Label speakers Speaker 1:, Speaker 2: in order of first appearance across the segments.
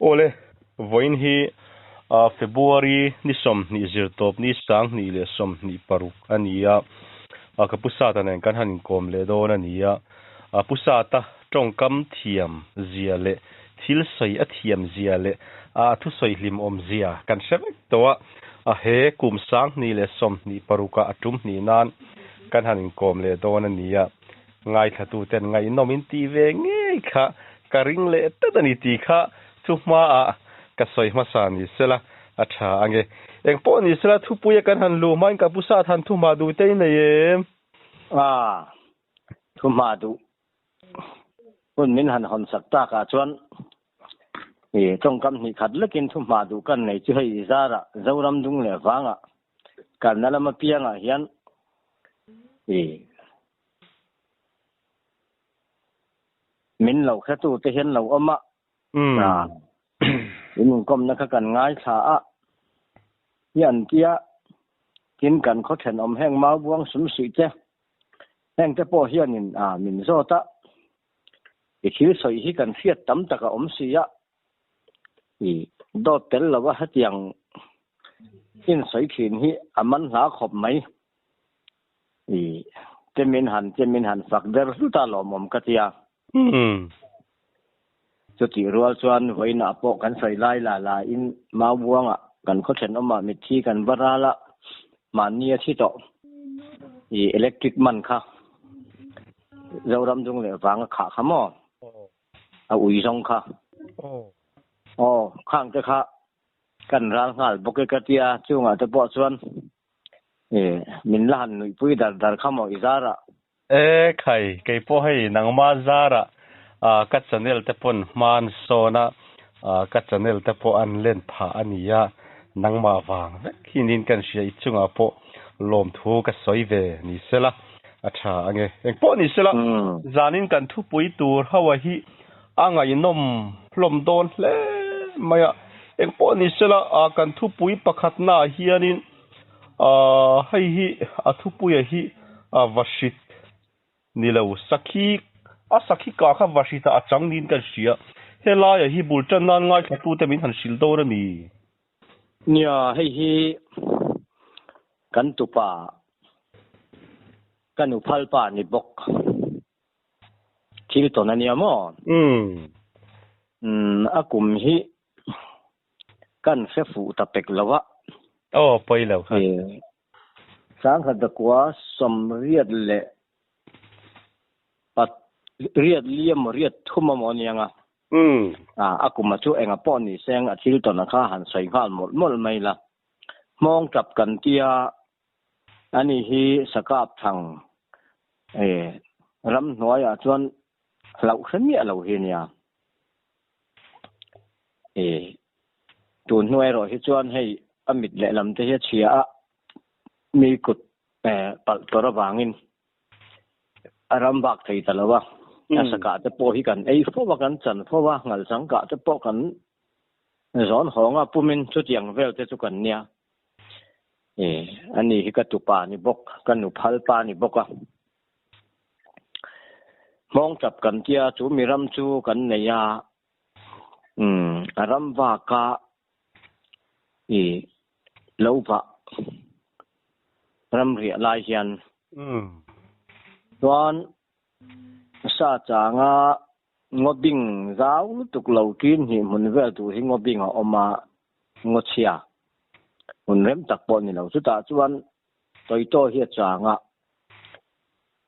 Speaker 1: Awle, vawiin hi February ni 20 zirtawp ni 2026 a ni a, ka Pu Sata nen kan han inkawm leh dawn a ni a. Pu Sata tawngkam thiam zia leh thil sawi a thiam zia leh a thusawi hlimawm zia kan hre vek tawh a, he kum 2026 ah a tum hnih nan kan han inkawm leh dawn a ni a. Ngaithlatuten ngaihnawm in tih ve ngei kha ka ring leh tlat a ni tih kha thu hmaah ka sawi hmasa ni sela a tha ange. Engpawh ni sela thupuia kan han luh hmain ka pu sat han thu hma duh te i nei em?
Speaker 2: A, thu hma duh hun min han hawn sak takah chuan i tawngkam hnih khat lekin thu hma duh kan nei chu hei i zarah Zoram dung leh vangah kalna lam apiangah hian i Min lo hretu te hian lo awm a, in inkawmna kha kan ngaithla a, hi an tia, tin kan khaw thenawm heng mau buang sum suih te, heng te pawh hianin min zawt a, i thil sawi hi kan hriat tam tak a awm si a, i dawt tel lo a hetiang in sawi thin hi a man hla khawp mai. I te min han te min han fak ber hlut a lawmawm ka tia. Chutih rual chuan vawiinah pawh kan sawi lai la la in Maubuangah kan khaw thenawmah mitthi kan va ral a, mahni a thi tawh. I electric man kha Zoram dung leh vang a khah kha maw? A ui zawng kha. Aw, khang te kha kan ral nghal bawk e ka tia, chungah te pawh chuan E, min la han nuihpui dar dar kha maw i zarah?
Speaker 1: E khai, kei pawh hei nangma zarah ka channel te pawn hma an sawn a, ka channel te pawh an len phah a ni a, nangmah vang vek hinin kan hria i chungah pawh lawmthu ka sawi ve ni sela a tha ange. Engpawh ni sela, zanin kan thupui tur ho a hi a ngaihnawm hlawm dawn hle mai a, engpawh ni sela kan thupui pakhatnaah hianin hei hi a thupuia hi vahrit ni lo, sakhi a sakhi kah kha vahritah a chang niin kan hria, helaia hi bul tan nan ngaithlatute min han hrilh dawn a ni.
Speaker 2: Nia, hei hi kan tupa ka nuphalpa ni bawk. Thil tawn a nia maw? Umm, a kum hi kan hre fuh ta pek lo a.
Speaker 1: Aw, pawi lo kha.
Speaker 2: Sangkhat dakua 80 leh pat riat li emaw riat thum emaw a nia nga. A kum a chu enga pawh ni seng a thil tawn a kha han sawi nghal mawlh mawlh mai la. Hmawng tap kan tia Ani hi Sakap thang e ramhnuaiah chuan hlauh hre miah lo hi ania. E tun hnu erawh hi chuan hei a mit lehlam te hi a chhia a, mi kut e palh tawrh avangin a ram bak thei ta lo a. A sakah te pawh hi kan ei fo a, kan chan fo a, ngalchang kah te pawh kan zawn hawng a, pumin chutiang vel te chu kan nia. E, ani hi ka tupa ni bawk, ka nu phal pa ni bawk a. Hmawng tap kan tia chu mi ram chu kan nei a, umm a ram vaka i lo vah ram riah lai hian chuan sa changa ngawbing zau lutuk lo ṭin hnih hmun vel tur hi ngawbing a awm a, Ngawchhia hun rem tak pawh ni lo. Chutah chuan Toyto hi a chang a,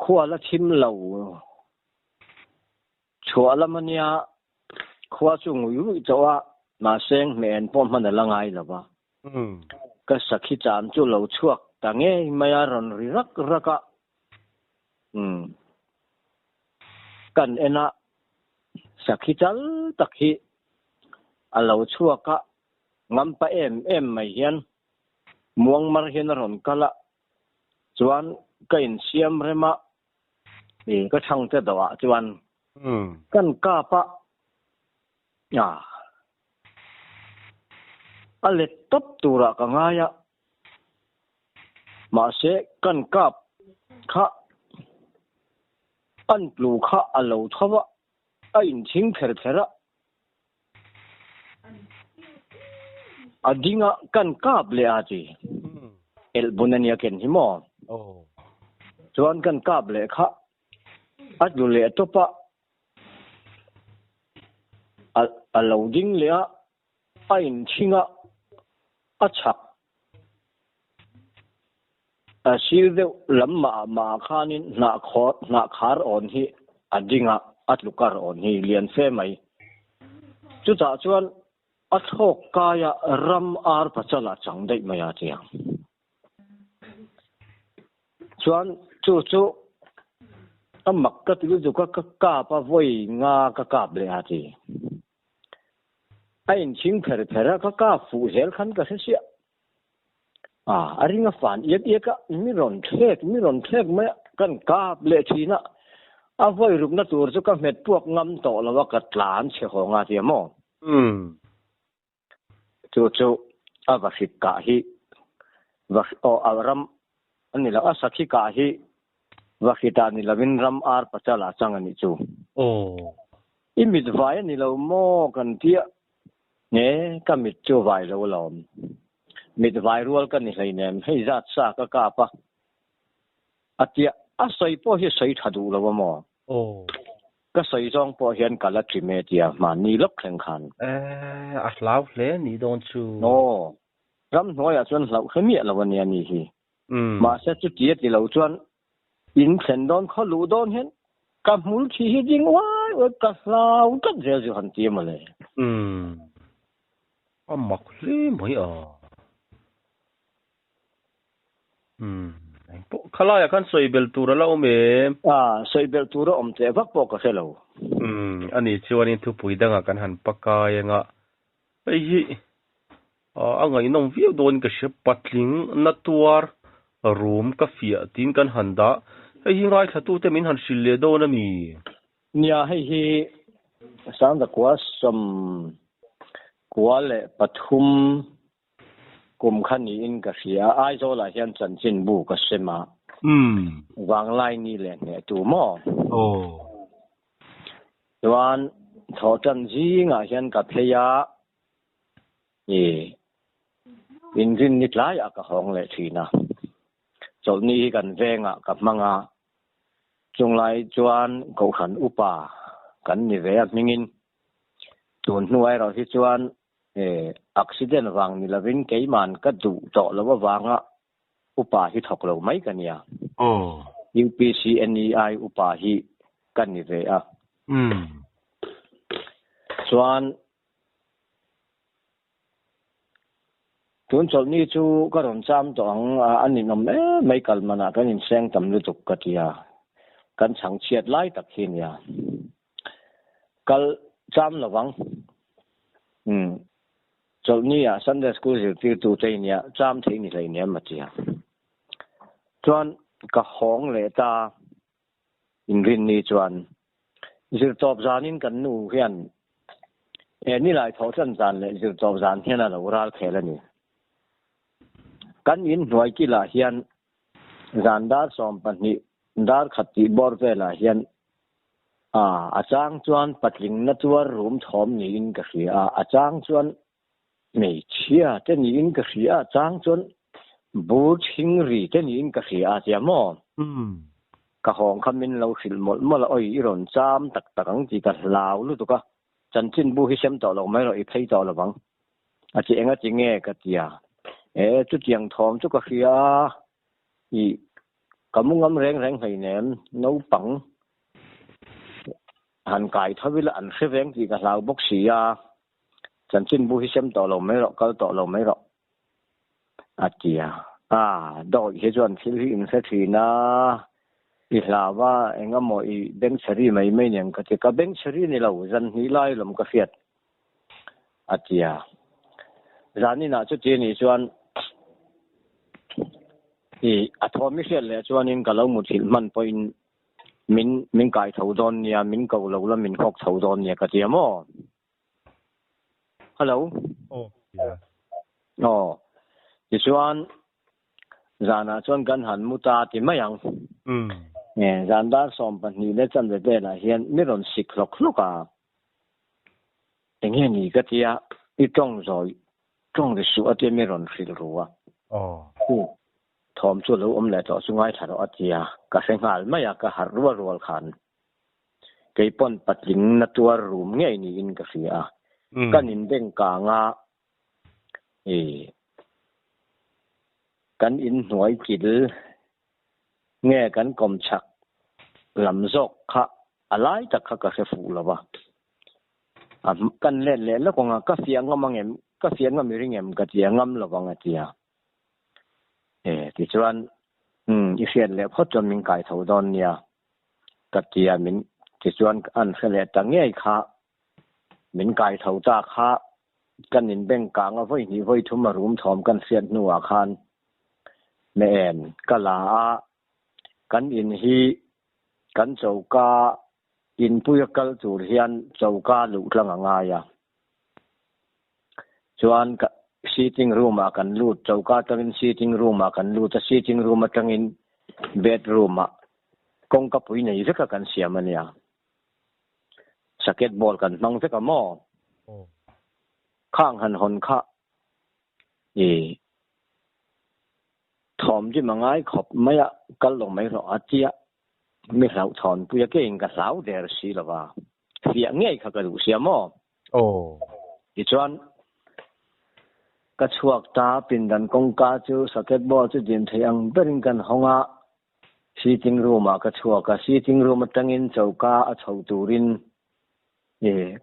Speaker 2: khua la chhim lo chhuah lam a nia, khua chu ngui ruih tawh a, mahse hmeh en pawh hman a la ngai lo va. Ka sakhi chan chu lo chhuak ta ngei mai a, rawn ri rak rak a. Kan en a, sakhi chal tak hi a lo chhuak a, ngampa em em mai hian muangmar hian a rawn kal a, chuan ka insiam rem a, ih ka chhangte dawhah chuan kan kap a, a let tawp turah ka ngai a, mahse kan kap kha an tlu kha a lo tho a, a inchhing kher kher a. A dinga kan kap leh a ti. Elhbun a nia ken hi maw? Chuan kan kap leh kha a tlu leh tawp a, a lo ding leh a, a inchhing a, a chhak a sir deuh lam mah mah ah khanin hnah hnah khar awn hi a ding a, a tlu kar awn hi lian fe mai. Chutah chuan a thlawk kaia ram ar pachal a chang daih mai a chiang. Chuan chu chu a mak ka ti lutuk a, ka kap a vawi nga ka kap leh a ti. A inchhing pher pher a, ka kap fuh zel khan ka hre chiah. A, a ring a fan iak iak a, mi rawn thlek, mi rawn thlek mai a, kan kap leh thin a, a vawi rukna tur chu ka hmet puak ngam tawh lo a, ka tlan chhe haw nga tia maw?
Speaker 1: Umm.
Speaker 2: Chu chu a va hrik kah hi, va aw a ram a ni lo, a sakhi kah hi va hritah ni lovin ram ar pachal ah chang a nih chu.
Speaker 1: Aw.
Speaker 2: I mit vai a ni lo maw kan tia nge ka mit chu vai lo alawm. Mit vai rual ka ni hleinem hei zat sa ka kap a a tia a sawi pawh hi sawi tha duh lo a maw.
Speaker 1: Aw.
Speaker 2: Ka sawi zawng pawh hian ka la trim e tia hmanni lawk thleng khan.
Speaker 1: Eh a hlau hle nih dawn chu.
Speaker 2: Aw. Ramhnuaiah chuan hlauh hre miah lo a nia ni hi. Mahse chuti a ti lo chuan in thlen dawn khaw luh dawn hian ka hmul thi hi ding uai uai ka hlau tlat zel chu han ti mawle.
Speaker 1: Umm. A mak hle mai a. Umm. Engpawh khalaiah khan sawi belh tur a la awm em?
Speaker 2: A, sawi belh tur a awm teh vak pawh ka hre lo.
Speaker 1: Umm. Ani chuanin thupui dangah kan han pakai anga hei hi A ngaihnawm viau dawn ka hria, patling na tuar rum ka fiah tiin kan han dah. Hei hi ngaithlatute min han hrilh leh dawn a mi?
Speaker 2: Nia, hei hi Sangdakua 93 kum kha niin ka hria. Aizawlah hian chanchinbu ka sem a, Vanglaini leh hnehtu maw?
Speaker 1: Aw.
Speaker 2: Chuan thawhṭan zingah hian ka phei a. I inrin ni tlaiah ka hawng leh thin a, chawlhni hi kan vengah ka hmang a, chunglai chuan Kohhran upa kan ni ve a hmingin tun hnu erawh hi chuan accident vang ni lovin keiman ka duh tawh loh avanga upa hi thawk lo mai ka nia. UPC NEI upa hi ka ni ve a. Chuan Tun chawlhni chu ka rawn cham tawh ang a, a ninawm em mai kal manah kan inseng tam lutuk ka ti a, kan chhang chhiat lai tak hi nia. Kal cham lo vang. Umm chawlhni ah Sunday school zirtirtu te nia cham thei ni hleinem a ti a. Chuan ka hawng leh ta Inrinni chuan zirtawp zanin kan nu hian he nilai thawhtan zan leh zirtawp zan hian a lo ral khel a ni. Kan in hnuai kilah hian zan dar 12 dar khat tih bawr velah hian a a chang chuan patling na tuar rum thawm niin ka hria a, a chang chuan hmeichhia te niin ka hria a, chang chuan bur thing ri te niin ka hria a tia maw? Ka hawng kha min lo hrilh mawlh mawlh a, awi i rawn cham tak tak ang tih ka hlau lutuk a, chanchinbu hi sem tawh lo mai rawh i phei tawh lo vang a ti enga ti nge ka ti a, e chutiang thawm chu ka hria a, i ka mu ngam reng reng hleinem naupang han kai tho ila an hre veng tih ka hlau bawk si a. Chanchinbu hi sem tawh lo mai rawh, kal tawh lo mai rawh, a ti a. A, dawih hi chuan thil hi in hre thin a, i hlau a, eng emaw i bengchheri mai mai nen ka ti. Ka bengchheri ni lo, zan hnih lai lawm ka hriat, a ti a. Zaninah chuti a nih chuan i a thawm i hriat leh chuanin ka lo muthilh hman pawhin min min kai tho dawn nia, min ko lo la min nghawk tho dawn nia ka ti a maw? Hello.
Speaker 1: Oh, yeah.
Speaker 2: Oh. Tichuan zanah chuan kan han mu ta ti mai ang.
Speaker 1: Mm.
Speaker 2: Eh, zan dar 12 leh chanve velah hian mi rawn sik hlawk hlawk a. Enge ni ka tia. I tawng zawi tawng ri suh a tia mi rawn hrilh ru a. Chu thawm chu lo awm leh tawh chu ngaithla rawh a tia ka hre nghal mai a, ka harh rual rual khan kei pawn patling na tuar rum ngei niin ka hria a. Kan inbeng kang a, i kan inhnuai kil nge kan kawmchhak lam zawk kha a lai tak kha ka hre fuh lo va. A kan let leh lawk ang a, ka fiah ngam ang em, ka fiah ngam i ring em ka ti a, ngam lo vang a ti a. E, tichuan, umm, i hriat leh phawt chuan min kai tho dawn nia ka ti a, min tichuan an hre leh ta ngei kha, min kai tho ta kha, kan inbeng kang a vawi hnih vawi thum a rum thawm kan hriat hnuah khan me en ka la a, kan in hi kan choka Inpuia kal tur hian choka luh tlang a ngai a. Chuan ka sitting room ah kan lut, choka atangin sitting room ah kan lut a, sitting room atangin bedroom ah kawngka pui nei veka kan siam a nia. Saket ball kan hmang vek a maw? Khang han hawn kha i thawm dim a ngai khawp mai a, kal lo mai rawh a tia. Mi hlauhthawnpui a keiin ka hlau der si lo va, fiah ngei kha ka duh sia maw?
Speaker 1: Aw.
Speaker 2: Tichuan, ka chhuak ta, pindan kawngka chu socket ball chu dim thei ang berin kan hawng a, sitting room ah ka chhuak a, sitting room atangin choka a chho turin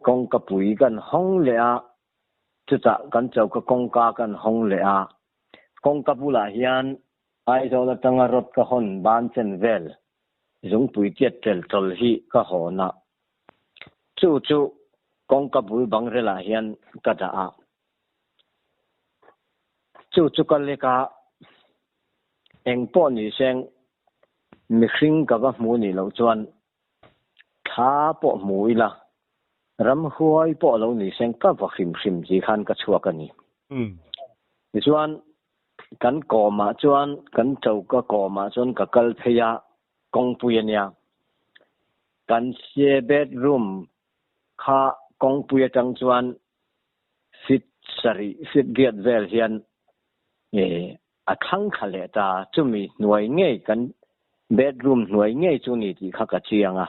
Speaker 2: kawngka pui kan hawng leh a, chutah kan choka kawngka kan hawng leh a, kawngka bulah hian Aizawl atanga rawt ka hawn ban chen vel zungpui tiat tel chawl hi ka hawn a, chu chu kawngka bul bang relah hian ka dah a. Chu chu ka lek a, eng pawh ni seng mihring ka va hmu nih loh chuan thla pawh hmu ila, ramhuai pawh lo ni seng ka va hrim hrim ti khan ka chhuak a ni. Tichuan Kan kawmah chuan, kan choka kawmah chuan ka kal phei a, kawngpui a nia. Kan sie bedroom kha kawngpui atang chuan feet sarih, feet riat vel hian a thlang thla leh ta. Chumi hnuai ngei, kan bedroom hnuai ngei chu ni tih kha ka chiang a.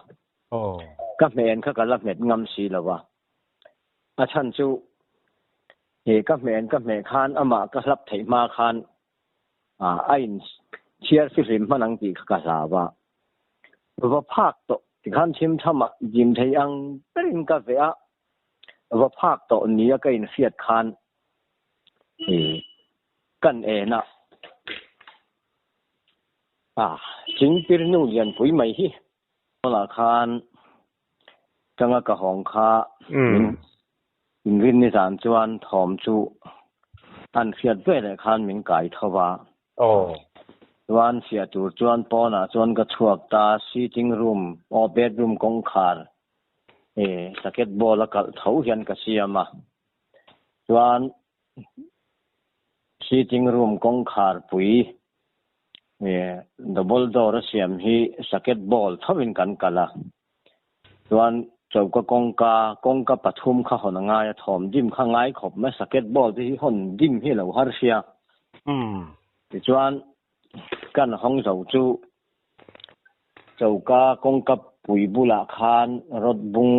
Speaker 2: Ka hmeh kha ka la hmet ngam si lo a. A chhan chu He ka hmeh ka hmeh khan amah ka hlap theih hma khan a in chhiar fihlim hman ang tih kha ka hlau a. Va phak tawh tikhan thim tham ah dim thei ang berin ka veh a, va phak tawh nia ka in hriat khan kan en a, chingpir nu lianpui mai hi Tunah khan tanga ka hawng kha min inrin nizan chuan thawm chu an hriat ve leh khan min kai tho va. Chuan fiah tur chuan pawnah chuan ka chhuak ta, sitting room aw bedroom kawngkhar saket ball a kalh tho hian ka siam a. Chuan sitting room kawngkhar pui Double door a siam hi saket ball thovin kan kal a, chuan choka kawngka, kawngka pathum kha hawn a ngai a, thawm dim kha ngai khawp mai, saket ball te hi hawn dim hi a lo har sia. Tichuan kan hawng zo chu choka kawngka pui bulah khan rod bung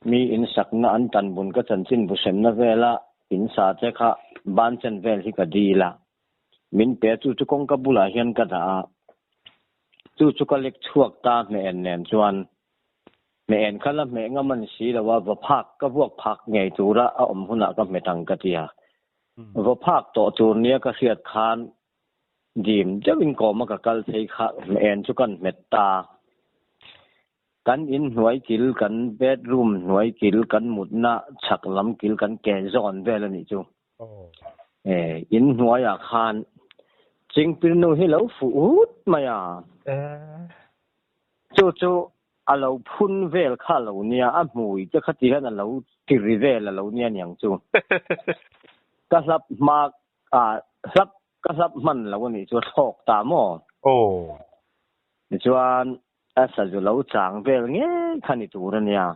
Speaker 2: mi in sakna an tan bun ka chanchin bu semna vela in sa te kha ban chen vel hi ka dil a. Min pe chu chu kawngka bulah hian ka dah a, chu chu ka lek chhuak ta hmeh en nen chuan hmeh en kha la hmeh ngam a ni si lo a, va phak ka vuak phak ngei tura a awm hunah ka hmet ang ka ti a. Va phak tawh tur nia ka hriat khan dim deuhin kawma ka kal phei kha hmeh en chu kan hmet ta. Kan in hnuai kil, kan bedroom hnuai kil, kan mutna chhak lam kil kan ke zawn vel a nih chu. In hnuaiah khan chingpir nu hi lo fuh hut mai a. Chu chu a lo phun vel kha a lo nia, a hmui te kha ti hian a lo ti ri vel a lo nia niang chu. Ka hlap hma hlap ka hlap hman lo a nih chu a thlawk ta maw? Tichuan a sazu lo chang vel ngei kha ni tur a nia.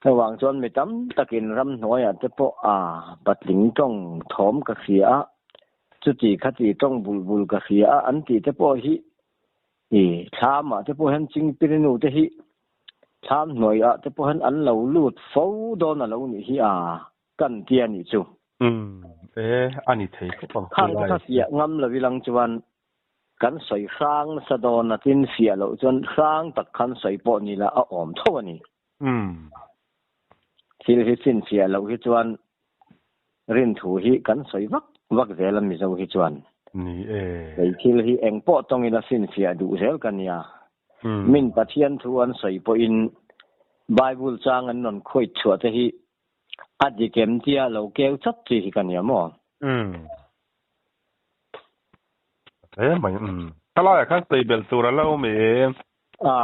Speaker 2: Chuvang chuan mi tam takin ramhnuaiah te pawh a patling tawng thawm ka hria a, chuti khati tawng bul bul ka hria a an tih te pawh hi i thlamah te pawh hian chingpirinu te hi thlam hnuaiah te pawh hian an lo lut fo dawn a lo nih hi a kan ti a nih chu.
Speaker 1: Umm e a ni thei khawp ang
Speaker 2: Khang te kha fiah ngam lo ilang chuan kan sawi hrang nasa dawn a tin fiah loh chuan hrang tak khan sawi pawh ni la a awm tho a ni.
Speaker 1: Umm.
Speaker 2: Thil hi chhinchhiah loh hi chuan rinthu hi kan sawi vak vak zel a Mizo hi chuan.
Speaker 1: Ni e.
Speaker 2: Kei thil hi eng pawh tawng ila chhinchhiah duh zel ka nia. Min Pathian thu an sawi pawhin Bible chang an rawn khuait chhuah te hi a dik em tia lo keu chat chi hi ka nia maw?
Speaker 1: Umm. Hle mai. Umm. Thalaiah khan sawi belh tur a la awm em?
Speaker 2: A,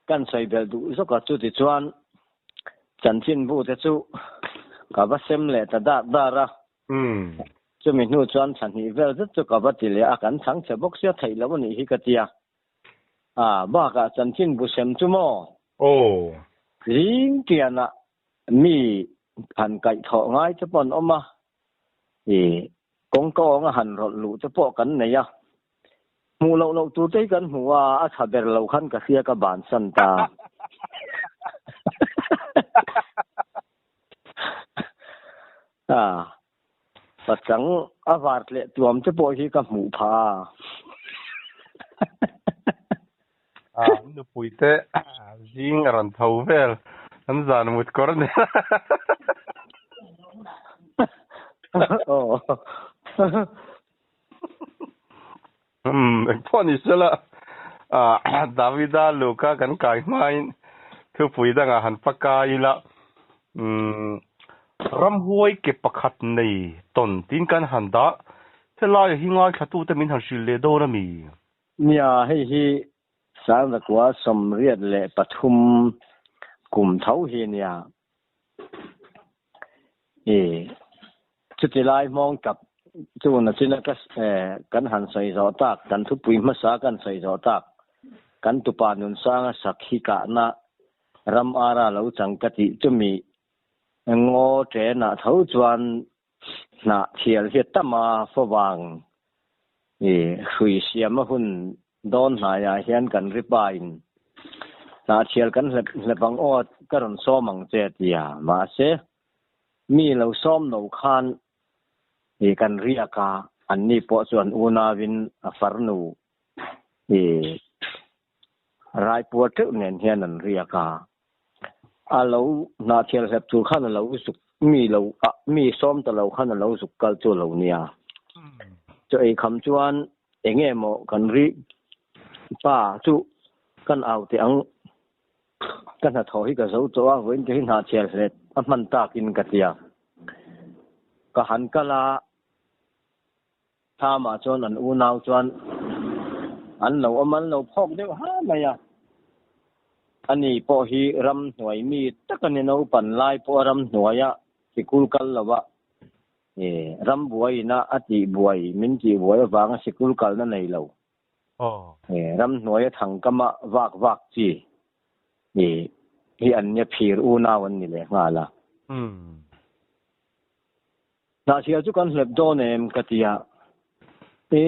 Speaker 2: kan sawi belh duh zawk a, chutichuan chanchinbu te chu ka va sem leh ta dar dar a. Chumi hnu chuan thla hnih vel zet chu ka va ti leh a, kan chhang chhe bawk sia theih loh a nih hi ka ti a. A, bakah chanchinbu sem chu maw?
Speaker 1: Aw.
Speaker 2: Zing tianah mi han kaihthawh ngai te pawh an awm a, i kawngka awnga han rawlh luh te pawh kan nei a. Hmuh loh loh tur te hi kan hmu a, a tha ber lo khan ka hria ka bansan ta. A, pachang a var tleh tuam te pawh hi ka hmuh phah a.
Speaker 1: A, nupui te zing a rawn tho vel, an zan mut kawr nen.
Speaker 2: Aw.
Speaker 1: Umm engpawh ni sela ah Davida Luka kan kai hmain thupui dangah han pakai ila umm ramhuai ke pakhat nei tawn tiin kan han dah helaiah hi ngaithlatute min han hrilh leh dawn a mi?
Speaker 2: Nia hei hi Sangzakua 83 kum tho hi nia I chuti lai hmawng tap chu nachina ka kan han sawi zawh tak, kan thupui hmasa kan sawi zawh tak, kan tupa Nunsanga sakhi kahna ram ara lo chang ka tih chumi ngaw ṭenah tho chuan hnah thial hi a tam a, favang i hrui siam a hun dawn hnaiah hian kan ri pa in hnah thial kan hlep hlep ang aw ka rawn sawm ang che a ti a, mahse mi lo sawm lo khan i kan riak a, anni pawh chu an unauin a farnu i raipuar teuh nen hian an riak a. A lo hnahthial hlep tur khan a lo zuk mi lo ah mi sawm ta lo khan a lo zuk kal chu a lo nia. Chaw ei kham chuan eng nge maw kan ri pa chu kan au teh ang ka hnathawh hi ka zo tawh a vawiin te hi hnahthial hlep a hman takin ka tia. Ka han kal a. Thlamah chuan an unau chuan an lo awm an lo phawk deuh ha mai a. Ani pawh hi ramhnuai mi tak a ni, naupan lai pawh a ramhnuaia sikul kal lo a, rambuaiin a a tihbuai, min tihbuai avanga sikul kalna nei lo. Ramhnuaia thangkama vak vak chi hi an nia phir unau an ni leh nghal a. Hnahchhiah chu kan hlep dawn em ka ti a, e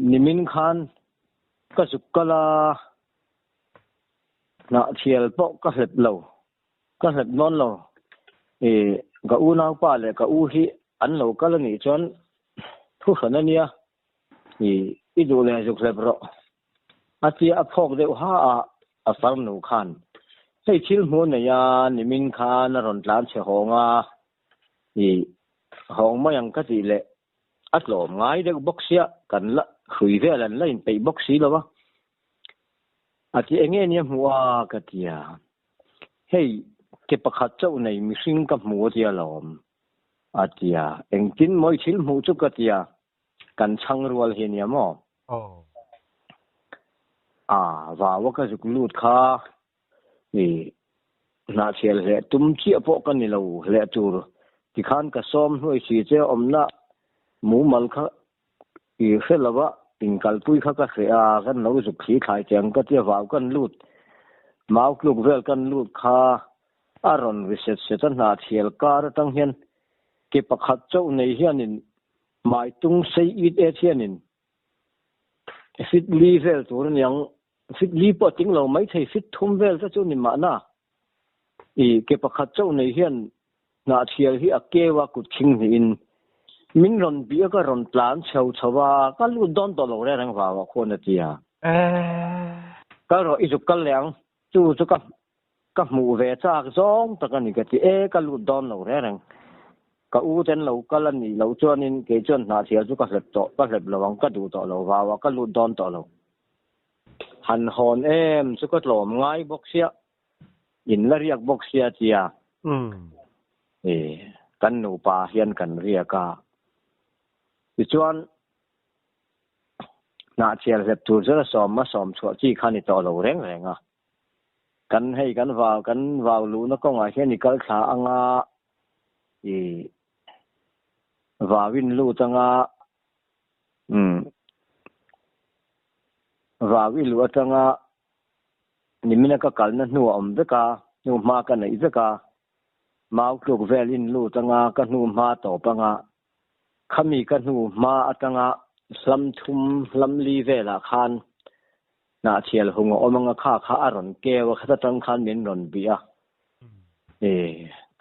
Speaker 2: nimin khan ka zuk kal a, hnahchhial pawh ka hlep lo, ka hlep dawn lo, e ka unaupa leh ka u hi an lo kal a nih chuan thu hran a nia, i i duh leh zuk hlep rawh a tia a phawk deuh ha a, a farnu khan hei thil hmuh nei a nimin khan a rawn tlan chhe hawng a, i hawng mai ang ka tih leh a tlawm ngai deuh bawk sia kan la hrui vel an la inpeih bawk si lo a, a ti eng nge nia hmuh a ka ti a, hei ke pakhat chauh nei mihring ka hmu a tia lawm a ti a, engtin maw i thil hmuh chu ka ti a. Kan chhang rual hi nia maw?
Speaker 1: Aw.
Speaker 2: A, vau a ka zuk lut kha i hnahchhial hleh tum chiah pawh ka ni lo hleh tur tikhan ka sawm hnuai si che awmna mumal kha i hre lo a, inkalpui kha ka hreh a, kan lo zuk thli thlai che ang ka tia vau kan lut. Mau tluk vel kan lut kha a rawn ri set set a, hna thial kar atang hian ke pakhat chauh nei hianin hmai tung sei it et hianin fit li vel tur a niang, fit li pawh a ting lo maithei, fit thum vel te chu ni mahna. I ke pakhat chauh nei hian hnah thial hi a keu a kut khing hnihin min rawn bih a ka rawn tlan chho chho a, ka lut dawn tawh lo reng reng vau ah khuan a ti a. Kal rawh i zuk kal leh ang, chu chu ka ka hmuh ve chak zawng tak a ni ka ti e, ka lut dawn lo reng reng. Ka u ten lo kal a nih loh chuanin kei chuan hnah thial chu ka hlep tawh, ka hlep lo ang, ka duh tawh lo vau ah ka lut dawn tawh lo. Han hawn em chu ka tlawm ngai bawk sia, in la riak bawk sia tia i kan nupa hian kan riak a. Tichuan hnahchhiar hlep tur chuan a sawm a sawm chhuah chi kha ni tawh lo reng reng a. Kan hei kan vau kan vau luhna kawngah hian i kal thla anga i vau in lut anga umm vau i luh atanga nimina ka kalna hnu a awm vek a, hnu hma ka neih vek a, mau tluk vel in lut anga ka hnu hma tawp anga khami ka hnu hma atanga hlam thum hlam li velah khan hnahchhial hung a awm anga kha kha a rawn keu a, khata tang khan min rawn bih a, e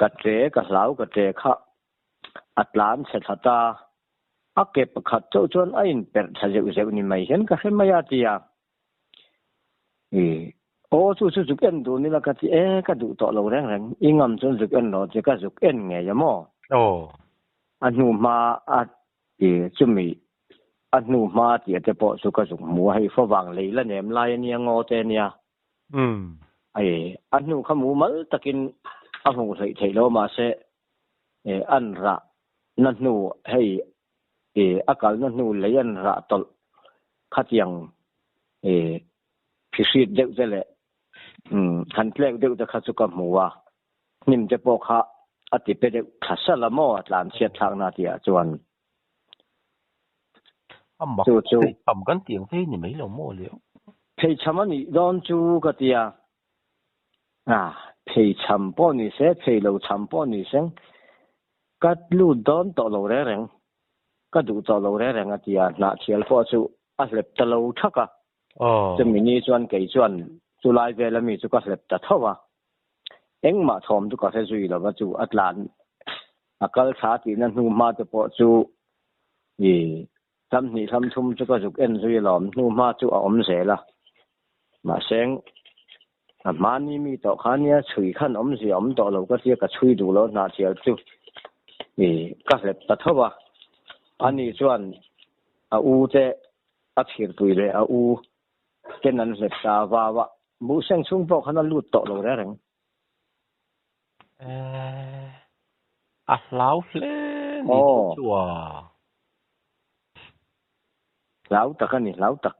Speaker 2: ka tle ka hlau ka tle kha a tlan chhe thla ta. A ke pakhat chauh chuan a inperh thla zeuh zeuh ni mai hian ka hre mai a ti a. I aw chu chu zuk en duh nila ka ti e ka duh tawh lo reng reng i ngam chuan zuk en lo che ka zuk en ngei a maw?
Speaker 1: Aw.
Speaker 2: A hnu hma a ti chumi a hnu hma tih te pawh chu ka zuk hmu a hei favang lei la nem lai a nia ngaw te a nia.
Speaker 1: Umm.
Speaker 2: Ai a hnu kha mumal takin a hmuh hleih theih lo mahse an rah na hnu hei i a kalna hnu lei an rah tawlh khatiang i phihrit deuh te leh han tlek deuh te kha chu ka hmu a, hnim te pawh kha a ti pe deuh thla salh a maw a tlan chhiat thlakna tihah chuan.
Speaker 1: A mak
Speaker 2: Chu chu.
Speaker 1: Pheichham kan tih ang phei ni mai lo maw le.
Speaker 2: Pheichham a nih dawn chu ka ti a, A, phei chham pawh ni se, phei lo chham pawh ni seng, ka lut dawn tawh lo reng reng, ka duh tawh lo reng reng a ti a, hnahthial pawh chu a hlep ta lo thak a. Chumi ni chuan kei chuan chulai vela mi chu ka hlep ta tho a, engmah thawm chu ka hre zui lo va, chu a tlan a kal thla tihna hnu hma te pawh chu i Hlam hnih hlam thum chu ka zuk en zui alawm, hnu hma chu a awm zel a. Mahse, a hmani mi tawh kha nia chhui khan awmzia awm tawh lo ka tia ka chhui duh lo hnah thial chu i ka hlep ta tho a. Ani chuan a u te a chhirpui leh a u ten an hlep ta vau a, buhseng chhung pawh khan a lut tawh lo reng reng.
Speaker 1: Eh, a hlau hle ni chu a.
Speaker 2: Hlau tak a ni, hlau tak.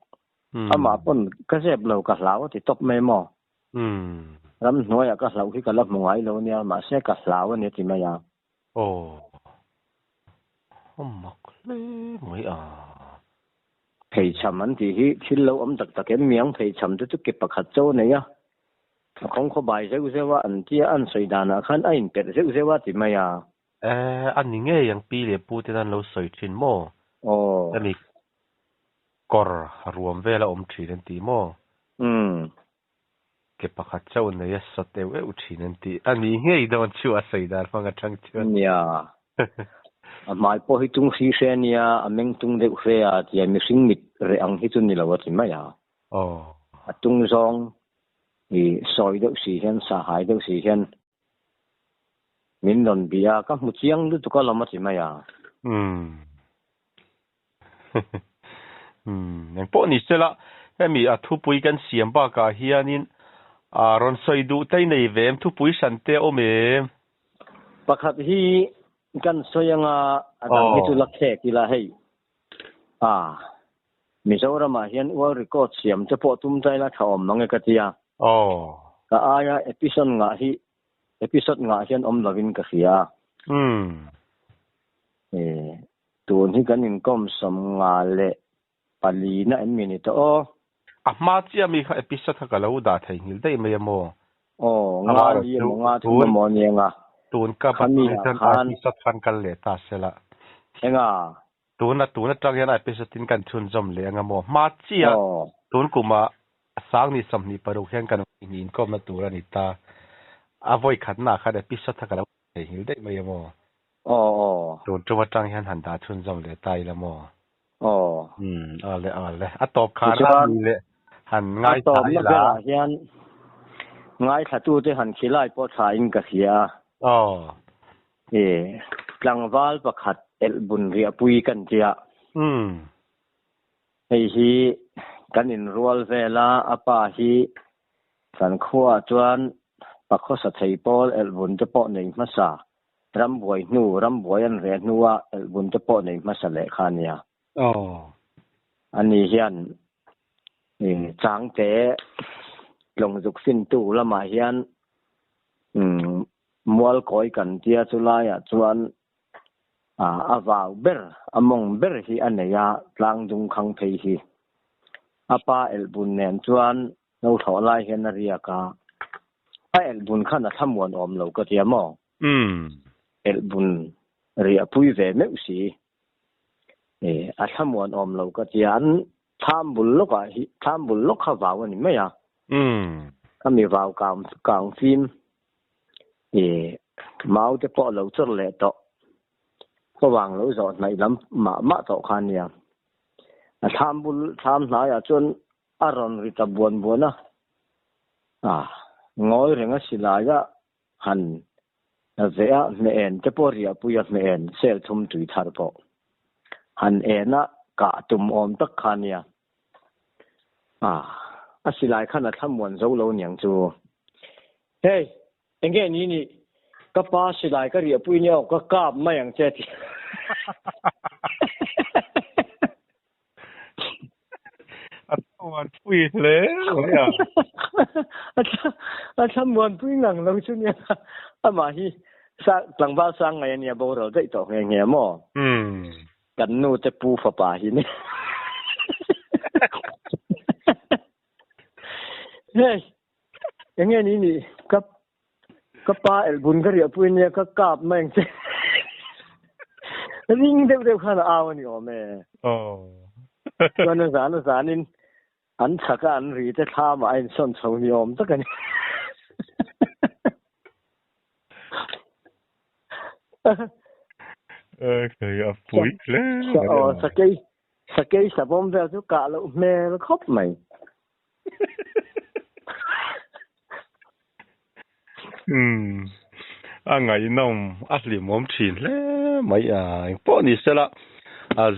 Speaker 2: Amah pawn ka zep lo, ka hlau a ti tawp mai maw? Ramhnuaiah ka hlauh hi ka la hmu ngai lo nia, mahse ka hlau a ni a ti mai a.
Speaker 1: Aw, a mak hle mai a.
Speaker 2: Pheichham an tih hi thil lo awm tak tak em miang pheichham te chu ke pakhat chaw a nei a, a khawngkhaw bai zeuh zeuh a an tia an sawi danah khan a inperh zeuh zeuh a ti mai a.
Speaker 1: Eh, a ni ngei ang pi leh pu ten an lo sawi thin maw?
Speaker 2: Aw.
Speaker 1: Hemi kawr ruam vel a awm thin an ti maw?
Speaker 2: Umm.
Speaker 1: Ke pakhat chauh nei a sawt euh euh thin an ti. A ni ngei dawn chu a sawi dan hmang atang chuan.
Speaker 2: Nia. A hmai pawh hi tung hri hre ania, a meng tung deuh hre a tia mihring mit reh ang hi chu ni lo a ti mai a.
Speaker 1: Aw.
Speaker 2: A tung zawng i sawi deuh si hian, sahai deuh si hian min rawn bih a, ka hmu chiang lutuk alawm a ti mai a.
Speaker 1: Umm. Umm, engpawh ni sela, hemi a thupui kan siam bakah hianin a rawn sawi duh te i nei ve em? Thupui hran te a awm em?
Speaker 2: Pakhat hi kan sawi anga a dang hi chu la khek ila hei. A, Mizoramah hian World Record siam te pawh tum ta ila tha awm mang e ka ti a. Ka aia episode ngah hi episode ngah hian awm lovin ka hria a. E, tun hi kan inkawm 54 na em mi ni tawh aw.
Speaker 1: A hma chiah mi kha episode kha ka lo dah theihnghilh daih mai a maw?
Speaker 2: Aw, nga li emaw nga thum emaw a ni anga.
Speaker 1: Tun ka
Speaker 2: Khami ah khan.
Speaker 1: Episode khan kal leh ta sela.
Speaker 2: Enga?
Speaker 1: Tuna tun atang hian episode tin kan chhunzawm leh anga maw? Hma chiah tun kuma Sangni 26 hian kan inkawmna tur a ni ta. A vawi khatna ah khan episode kha ka lo theihnghilh daih mai a maw?
Speaker 2: Aw aw.
Speaker 1: Tun tum atang hian han dah chhunzawm leh ta ila maw?
Speaker 2: Aw.
Speaker 1: Umm awle awle. A tawp khan a ni leh han ngaithla
Speaker 2: ila. A tawpna berah hian ngaithlatute han khilai pawh tha in ka hria a.
Speaker 1: Aw.
Speaker 2: E tlangval pakhat elh bun riahpui kan tia.
Speaker 1: Umm.
Speaker 2: Hei hi kan inrual vel a, a pa hi kan khuaah chuan pakhawsa thei pawl elhbun te pawh nei hmasa, rambuai hnu, rambuai an reh hnua elhbun te pawh nei hmasa leh kha a nia. Ani hian changte tlawngzuk fintu lamah hian mualkawi kan tia chulaiah chuan A vau ber, a mawng ber hi a nei a, tlang dung khang phei hi. A pa elhbun nen chuan lo thlawh lai hian a riak a, a elhbun khan a thlamuan awm lo ka tia maw? Elhbun riahpui ve meuh si. A thlamuan awm lo ka tia, an thlam bul lawkah hi, thlam bul lawk kha vau a ni mai a. Khami vau kang fim I mau te pawh lo chawr leh tawh. Khawvang lo zawh hnaih lam mah mah tawh kha nia. A thlam bul thlam hnaiah chuan a rawn ri ta buan buan a. A ngawi reng a silai a han veh a, hmeh en te pawh riahpui a hmeh en sel thum tui thar pawh han en a kah tum awm tak kha nia. A, a silai khan a thlamuan zo lo niang chu. Hey, enge ni ni, ka pa silai ka riahpui nia aw, ka kap mai ang che ti.
Speaker 1: A thlamuanpui hle mai a.
Speaker 2: A thlamuanpui ngang lo chu nia, amah hi tlangval sang ngai a nia boral daih tawh nghe nghe maw? Kan nu te pu fapa hi ni. Hey, enge ni ni ka ka pa elbun ka riahpui nia ka kap mai ang che. Ring deuh deuh khan a au a ni awm e.
Speaker 1: Oh.
Speaker 2: Chuan a zan a zanin an chhak a an ri te thlamah a insawn chho ni awm tak a ni.
Speaker 1: Okay, a pui hle mai
Speaker 2: a. Sakei, sakei savawm vel chu kah loh hmel khawp mai.
Speaker 1: Umm, a ngaihnawm, a hlimawm thin hle mai a, engpawh ni sela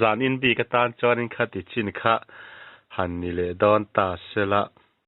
Speaker 1: zan in bik atan chuan in kha ti chin kha han ni leh dawn ta sela.